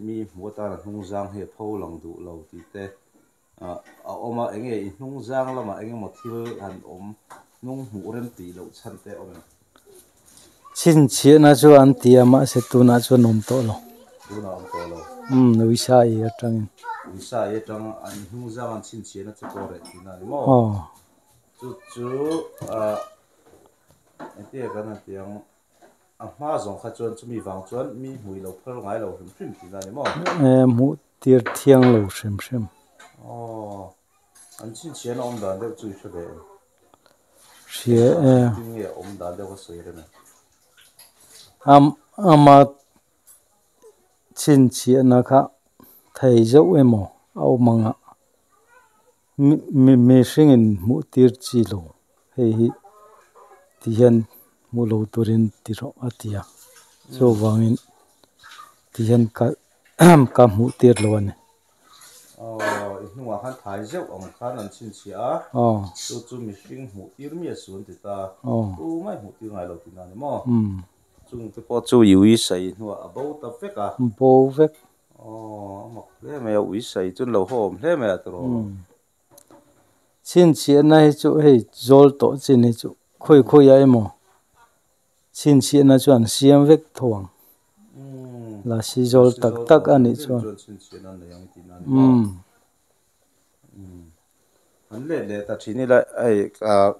mi hmuh atan a hnung zang hi a pho lang duh lo tih te A awm a, enge i hnung zang lamah eng emaw thil han awm hnung hmuh rem tih loh chhan te a awm em? Chhinchhiahna chu an ti a, mahse tunah chuan awm tawh lo. Tunah awm tawh lo. Umm, Uisa i atangin. Uisa i atang an hnung zang an chhinchhiahna chu pawh reh tihna a ni maw? Aw. Chu chu ah engtia kan han ti ang, a hma zawng kha chuan chumi vang chuan mi hmui lo phal ngai lo hrim hrim tihna a ni maw? E, hmuh Tir thiang lo hrim hrim. Aw, an chhinchhian a awm dan deuh chu i hre ve em? Hria e. Engtin nge a awm dan deuh kha sawi rem em? Am ama chhinchhiahna kha thei zauh emaw a awm ang a, mi mi mihringin hmuh tir chi lo hei hi ti hian hmuh lo turin ti rawh a ti a, chuvangin ti hian ka ka hmuh tir lo a ni. Aw, i hnungah khan thai zeuh ang khan an chhinchhiah a, chu chu mihring hmuh tir mi a su an ti ta, tu mai hmuh tir ngai lo tihna a ni maw? Chung te pawh chu i ui sai hnuah a bo ta vek a. Bo vek. Aw, a mak hle mai a, ui sai chu an lo haw awm hle mai a tiraw? Chhinchhiahna hi chu hei zawl tawh chin hi chu khawi khawi ah emaw chhinchhiahna chu an siam vek tho ang. Lasi zawl tak tak a nih chuan. An let leh ta thin ila hei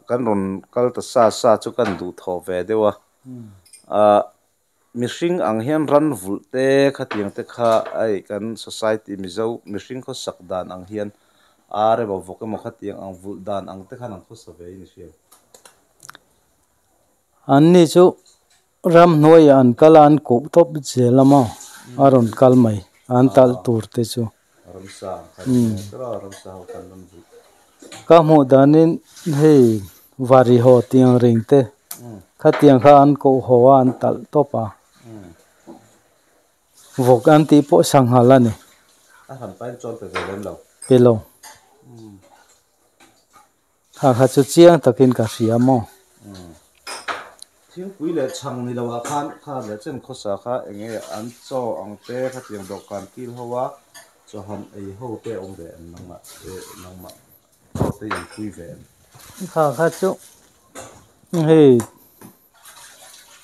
kan rawn kal ta sa sa chu kan duhthawh ve deuh a. Mihring ang hian ran vulh te khatiang te kha hei kan society Mizo mihring khawsak dan ang hian ar emaw vawk emaw khatiang ang vulh dan ang te khan an khawsa ve in i hria. An ni chu ramhnuaiah an kal a an koh tawp zel a maw a rawn kal mai an talh tur te chu. Ramsa ang khan ramsa ho khan ran vulh. Ka hmuh danin hei vari haw tiang ring te khatiang kha an koh haw a an talh tawp a, vawk an tih pawh sanghal a ni. A hran pain chuan pe ve lem lo. Pe lo. Kha kha chu chiang takin ka hria maw? Thingpui leh chhang ni loah khan kha leh chen khawsa kha eng nge an chaw ang te khatiang dawhkan kil ho a chaw han ei ho te a awm ve em nangmah eh nangmah chaw te in pui ve em? Kha kha chu hei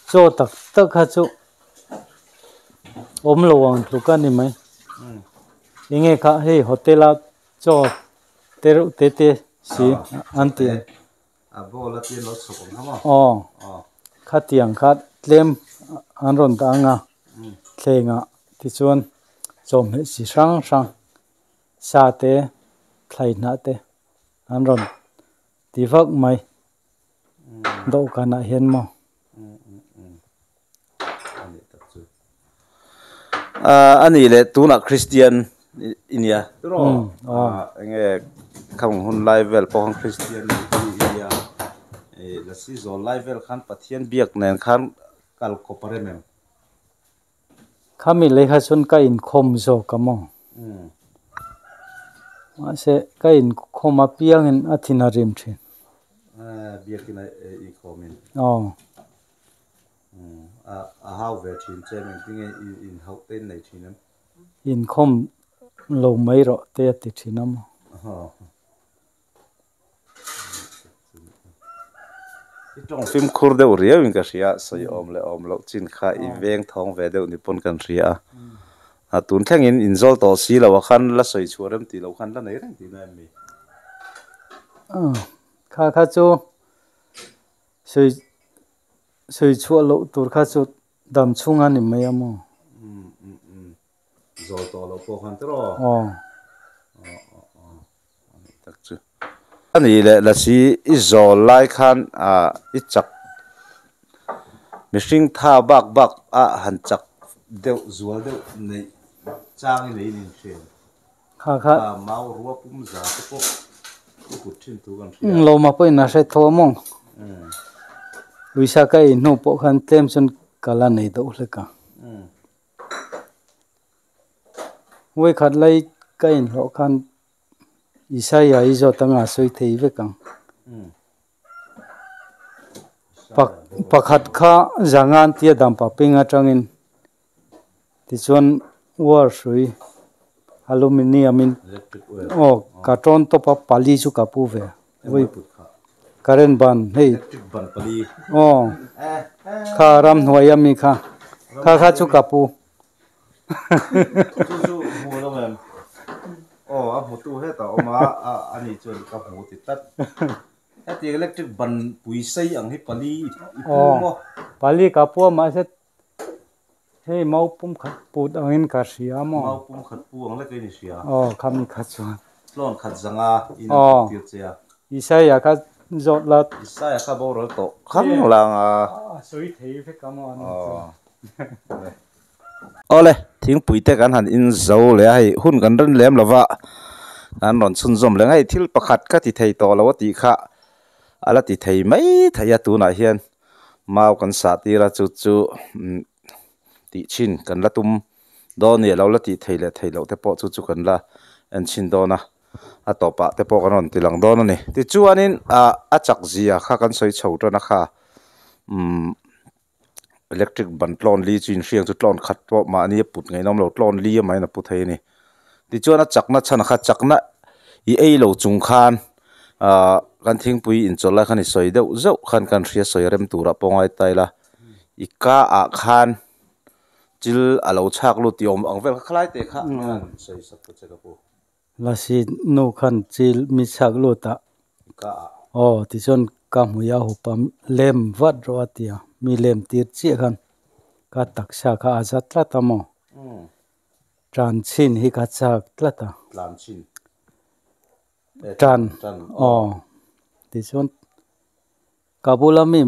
chaw tak tak kha chu. Awm lo ang tluk a ni mai. Enge kha hei hotel a chaw te reuh te te si an ti ang. A bowl a tia lo chhawk ang kha maw? Aw. Khatiang kha tlem an rawn dah ang a thleng ah tichuan chawhmeh chi hrang hrang sa te thlai hnah te an rawn ti vak mai dawhkan ah hian maw. A nih leh tunah Kristian i nia tiraw? Enge khang hun lai vel pawh khan Kristian i nia Lasi zawl lai vel khan Pathian biak nen khan kal kawp a rem em? Khami lei kha chuan ka inkhawm zawk a maw? Mahse ka inkhawm apiangin a thin a rim thin. Biakin a inkhawmin? Aw. A hau ve thin che em engtinge in hauh te in nei thin em? Inkhawm lo mai rawh te a ti thin a maw? I tawng fimkhur deuh riau in ka hria, sawi awm leh awm loh chin kha i veng thawng ve deuh ni pawn kan hria a. A tun thlengin inzawl tawh si lo a khan la sawi chhuah rem tih loh khan la nei reng tihna em mi? Kha kha chu sawi sawi chhuah loh tur kha chu dam chhung a ni mai a maw? Zawl tawh loh pawh khan tiraw? Aw. Tak chu. A nih leh lasi i zawl lai khan ah i chak mihring tha bak bak a han chak deuh zual deuh neih chang i nei in hriat. Kha kha. Mau rua pum za te pawh i kut thin thu kan hria. Lawma pawhin a hre tho a maw? Uisa ka ei hnu pawh khan tlem chuan ka la nei deuh hlek a. Vawikhat lai ka inhlawh khan Isaiah i zawt anga a sawi thei vek ang. Pakhat kha Zangan tia dampa peng atangin tichuan war hrui aluminium in aw ka tawn tawp a pali chu ka pu ve current ban hei aw kha ramhnuai ami kha kha kha chu ka pu. Chu chu hmu lo em? Aw a hmutu hetah a awm a, a ni chuan ka hmu ti tlat. Heti electric ban pui sei ang hi pali i pu maw? Pali ka pu a mahse hei mau pum khat put angin ka hria maw? Mau pum khat pu ang lek in i hria. Aw khami kha chuan. Tlawn khat zanga in an put tir che a. Isaiah kha zawt la. Isaiah kha boral tawh khang lang a. A sawi thei vek a maw ani chuan. Awle, thingpui te kan han in zo leh a, hei hun kan ren lem lo va, kan rawn chhunzawm leh ang. Hei thil pakhat ka ti thei tawh lo a tih kha a la ti thei mai thei a, tunah hian mau kan sah tir a, chu chu tih chhin kan la tum dawn a ni, a lo la tih thei leh thei loh te pawh chu chu kan la en chhin dawn a, a tawpah te pawh kan rawn ti lang dawn a ni. Tichuanin ah a chak zia kha kan sawi chho tan a kha umm. Electric ban tlawn li chu inhriang chu tlawn khat pawh mahni a put ngeihnawm lo tlawn li a mahin a pu thei a ni. Tichuan a chakna chhan kha chakna i ei lo chung khan ahh kan thingpui inchawlh lai khan i sawi deuh zeuh khan kan hria sawi rem turah pawh ngai ta ila i ka ah khan chil a lo chhak lut tih awm ang vel kha khalai te kha sawi sak ta che ka pu. Lasi nu khan chil mi chhak lut a. Ka a. Aw tichuan ka hmui a hup a lem vat rawh a ti a, mi lem tir chiah khan ka taksa kha a za tlat a maw? Tan chhin hi ka chak tlat a. Tlan chhin. Tan aw tichuan ka bula mi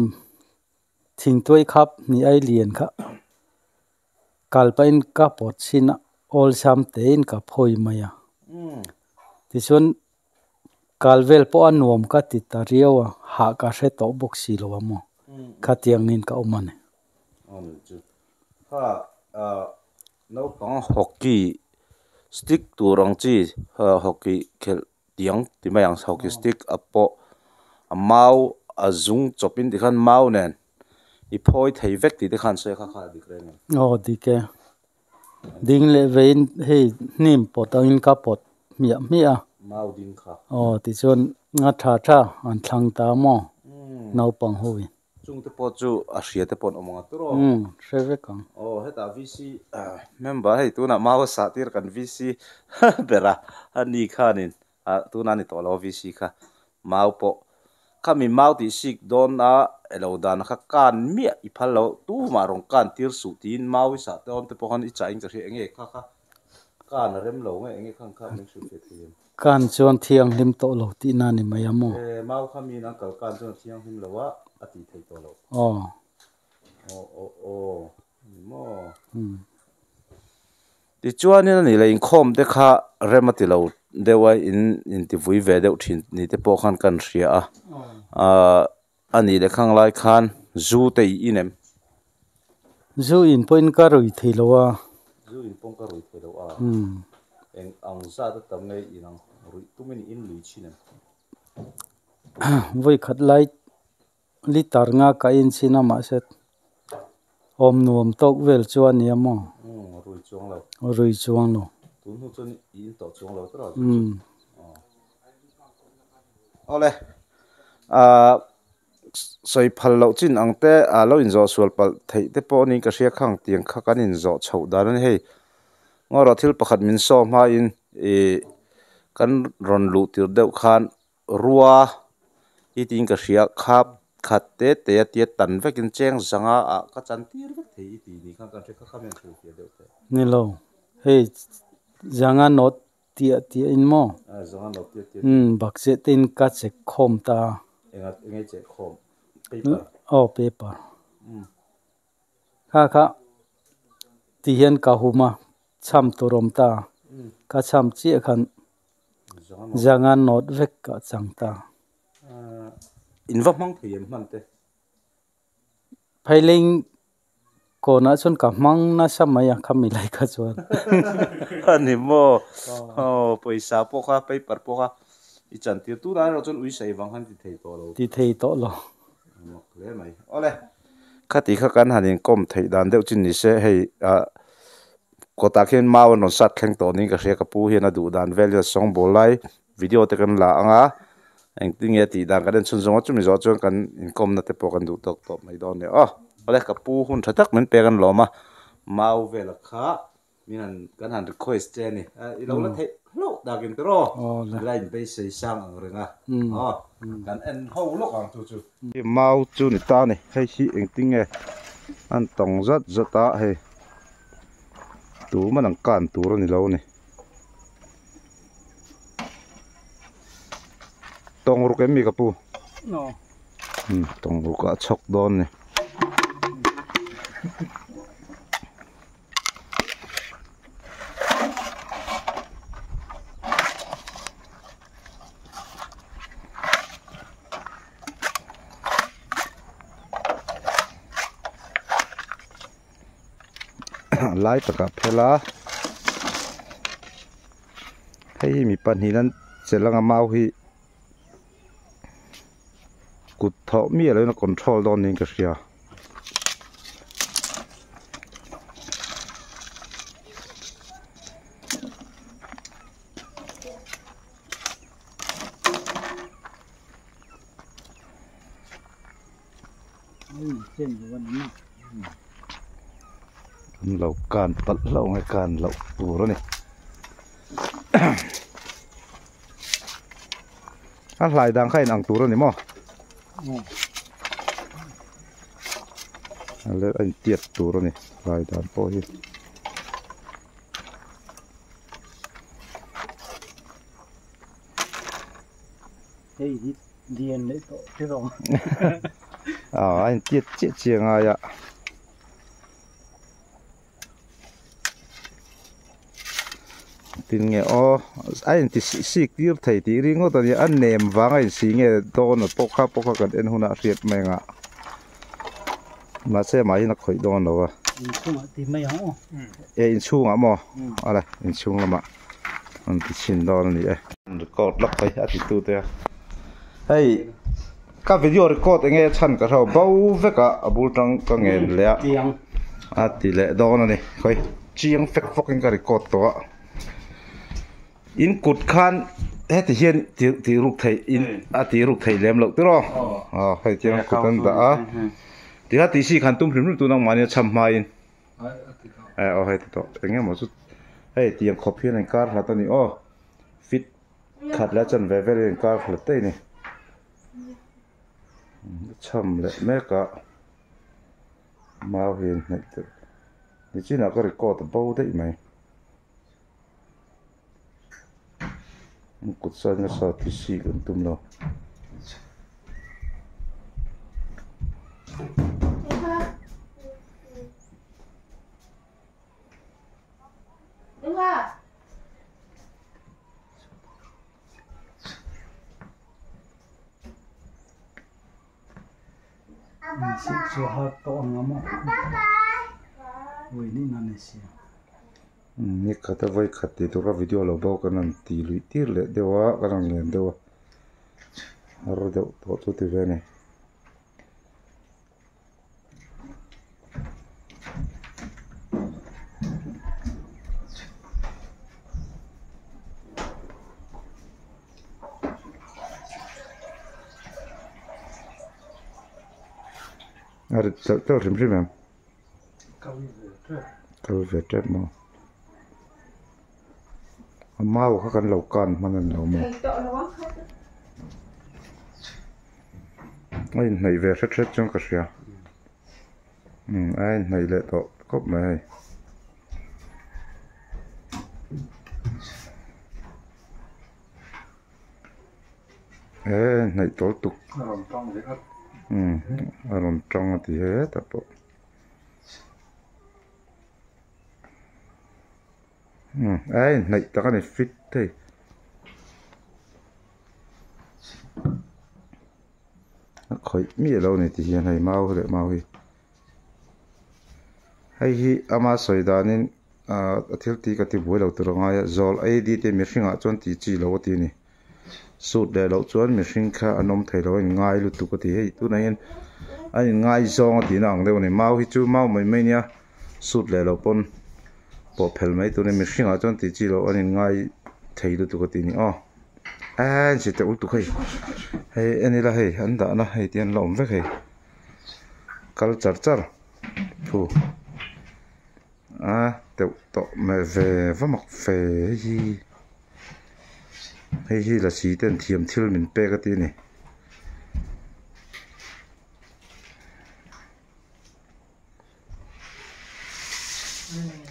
thingtuai khap hnih ai lian kha. Kal pahin ka pawt chhin a, awlsam tein ka phawi mai a. Tichuan kal vel pawh a nuam ka ti ta riau a, hah ka hre tawh bawk si lo a maw? Khatiangin ka awm a ni. Kha naupang hockey stick tur ang chi hockey khelh tiang ti mai ang hockey stick a pawh a mau a zung chawpin tikhan mau nen i phawi thei vek tih te khan sawi kha kha a dik reng em? Aw dik e. Ding leh veiin hei hnim pawt angin ka pawt hmiah hmiah a. Mau ding kha. Aw tichuan nga tha tha an thlang ta maw naupang ho in. Chung te pawh chu a hria te pawh an awm ang a tawrh aw. Umm hre vek ang. Aw hetah VC member hei tunah mau a sah tir kan VC ber a ani khanin ah tunah a ni tawh lo a VC kha mau pawh khami mau tih sik dawn a elo dan kha kan miah i phal lo tumah rawn kan tir suh tiin mau i sah dawn te pawh khan i chah in ka hria enge kha kha kan a rem lo nge enge khan kha min hrilh ve thei em. Kan chuan thianghlim tawh lo tihna a ni mai a maw? E, mau kha miin an kal kan chuan a thianghlim lo a, a tih theih tawh lo. Aw. Aw aw aw, a ni maw? Tichuanin a nih leh inkhawm te kha rem a ti lo deuh a, in intivui ve deuh thin ni te pawh khan kan hria a. Ahh a nih leh khang lai khan zu te i in em? Zu in pawhin ka rui thei lo a. Zu in pawhin ka rui thei lo a. Eng ang zat a tam nge in ang ruih tumin i in lui thin em? Vawi khat lai liter nga ka in chin a mahse awm nuam tawk vel chu a nia maw? Umm rui chuang lo. Rui chuang lo. Tun hnu chuan i in tawh chuang lo tawh a zu chu. Awle ahh sawi phal loh chin ang te ah lo inzawh sual palh theih te pawh niin ka hria khang tiang kha kan inzawh chhoh dan a ni hei. Ngaw thil pakhat min saw hmain ih kan rawn luh tir deuh khan rua hi tiin ka hria khap khat te te a tia tan vekin cheng zanga ah ka chan tir vek thei i tih ni khan kan hre kha kha mian hrilh fiah deuh teh. Ni lo hei zanga nawt tiah tiah in maw? A zanga nawt tiah tiah. Umm bakcheh te in ka chek khawm ta. Enga enge chek khawm? Paper? Aw paper. Kha kha ti hian ka hum a, chham tur awm ta, ka chham chiah khan zanga nawt vek ka chang ta. In va hmang thei em hman te? Phaileng kawnah chuan ka hmang nasa mai a khami lai kha chuan. A ni maw? Aw pawisa pawh kha paper pawh kha i chantir tunah erawh chuan ui saih vang khan ti thei tawh lo. Ti thei tawh lo. Mak hle mai. Awle, khati kha kan han inkawm theih dan deuh chu ni se, hei ah kawtah khian mau an rawn sat thleng tawh niin ka hria, ka pu hian a duh dan vel hian sawngbawl lai video te kan la ang a, engtin nge a tih dan kan en chhun zawng a, chumi zawh chuan kan inkawmna te pawh kan duh tawk tawp mai dawn a ni. Aw, awle ka pu hun tha tak min pek an lawm a, mau vela kha Min han kan han request che a ni. I lo la theih hlauh takin te rawh. Ila in beisei sang ang reng a. Aw kan en ho lawk ang chu chu. Mau chu ni ta a ni. Hei hi engtin nge an tawng zat zat a hei tuman an kan tur a ni lo a ni. Tawng ruk em mi ka pu? Tawng ruk ah a chhawk dawn a ni. Lai takah phel a hei hi mi pahnih an che lang a mau hi kut thawh miah loin a control dawn niin ka hria. An lo kan palh hlauh ang e kan loh tur a ni. A hlai dan kha inang tur a ni maw? A le a intiat tur a ni hlai dan pawh hi. Hei hi lian leh tawh te rawh. A intiat chiah chiah ngai a. Tin nge aw a inti sik tir thei tih ringawt a nia a nem vang a insi nge dawn a pawh kha pawh kha kan en hunah a hriat mai ang a mahse amah hian a khawih dawn lo a inchhungah ti mai ang aw e inchhungah maw ala inchhung lamah an ti chhin dawn a ni e record lawk mai a ti tu te a hei ka video record enge chhan ka hre bo vek a a bul tang ka ngen leh a a ti leh dawn a ni khawi. Chiang fek fawkin ka record tawh a, in kut khan Heti hian ti ti ruk theih in a ti ruk theih lem loh tiraw? Aw hei tiang kut an dah a. Tikha tih si khan tum hrim hrim tu nangmah nia cham hmain. Aw hei ti tawh eng emaw chu hei tiang khawp hian a inkar hlat a ni aw. Fit khat leh a chanve vel hian a inkar hlat daih a ni. Cham leh mek a mau hi a inhnaih deuh. Nichinah ka record a bo daih mai. Kut sain nasa ti si kan tum lo. Ni khat a vawi khat tih tura video lo bo kan han ti luih tir leh deuh a kan han ngen deuh a har deuh tawh chu ti ve a ni. A rit telh telh hrim hrim em? Kal ve tep maw? A mau kha kan lo kan hman a ni lo maw? A inhnaih ve hret hret chuan ka hria. Umm a inhnaih leh tawh khawp mai hei. He hnaih tawl tuk. A rawn tang leh at. Umm a rawn tang a ti hetah pawh. Umm a inhnaih tak a ni fit thei. A khawih miah lo a ni ti hian hei mau leh mau hi. Hei hi ama sawi danin ahh a thil tih ka ti buai lo tur a ngai a zawl A D te mihringah chuan tih chi lo a ti a ni suit leh loh chuan mihring kha an awm thei lo a inngai lutuk a ti hei tunah hian an inngai zawng a tihna ang deuh a ni mau hi chu mau mai mai nia suit leh loh pawn pawh phel mai tur a ni mihringah chuan tih chi loh an inngai thei lutuk a ti a ni aw eee an si teuh lutuk hei hei en ila hei an dahna hei te an la awm vek hei. Kal char char thu a teuh tawh meh ve va mak fe hei hi hei hi lasi ten thiam thil min pek a ti a ni.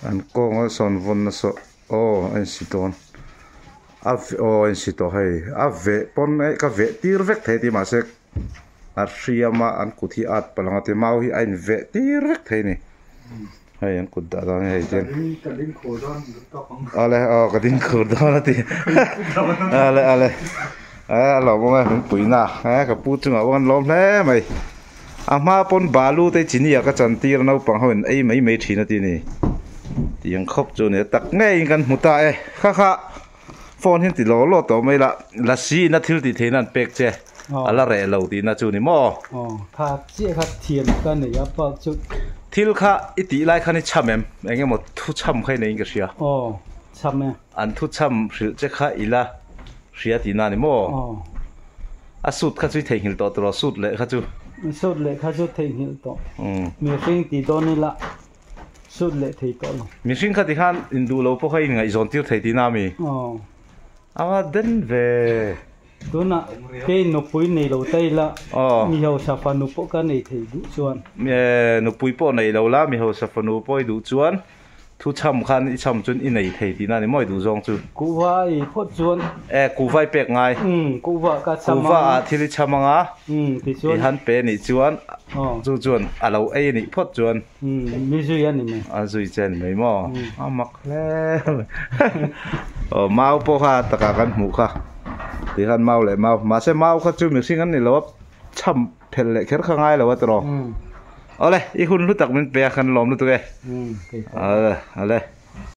An kawnga sawn vawn nasa aw a insi dawn a aw a insi tawh hei a veh pawn eh ka veh tir vek thei a ti mahse a hriam a an kut hi a at palh ang a ti mau hi a in veh tir vek thei a ni hei an kut dah dan hi hei hian awle aw ka ding khur dawn a ti awle awle a lawm awm e min puihna a ka pu chungah pawh an lawm hle mai. A hma pawn balu te chini ah ka chan tir a naupang ho in ei mai mai thin a ti ni. Tiang khawp chu a ni a tak ngeiin kan hmu ta e. Kha kha phone hian ti law law tawh mai la, lasi ina thil tih theihna an pek che a la reh lo tihna chu ni maw? Aw, kha chiah kha thiam ka nei a pak chu. Thil kha i tih lai khan i cham em? Eng emaw thu cham kha i neiin ka hria. Aw, cham e. An thu cham hrilh che kha i la hria tihna a ni maw? Aw. A suit kha chu i theihnghilh tawh tawh suit leh kha chu. Suit leh kha chu theihnghilh tawh. Mihring ti dawn ila suit leh thei tawh lo. Mihring kha ti khan induh lo pawh kha i ngaihzawn tir thei tihna ami? Aw. A den ve. Tunah kei nupui nei lo ta ila mi hausa fanu pawh ka nei thei duh chuan. Nupui pawh nei lo la mi hausa fanu pawh i duh chuan. Thu chham khan i chham chuan i nei thei tihna a ni maw i duh zawng chu? Kuhva i phawt chuan. E, kuhva i pek ngai. Umm, kuhva ka chham ang. Kuhva ah thil i chham ang a. Umm, tichuan. I han pe nih chuan, chu chuan a lo ei nih phawt chuan. Umm, mi zui a ni mai. A zui che a ni mai maw? A mak hle mai. Aw, mau pawh kha takah kan hmuh kha. Tikhan mau leh mau. Mahse mau kha chu mihring an ni lo a, chham Phel leh kher kha ngai lo a tiraw. Awle, i hun hlu tak min pe a, kan lawm lutuk e. Ale, ale.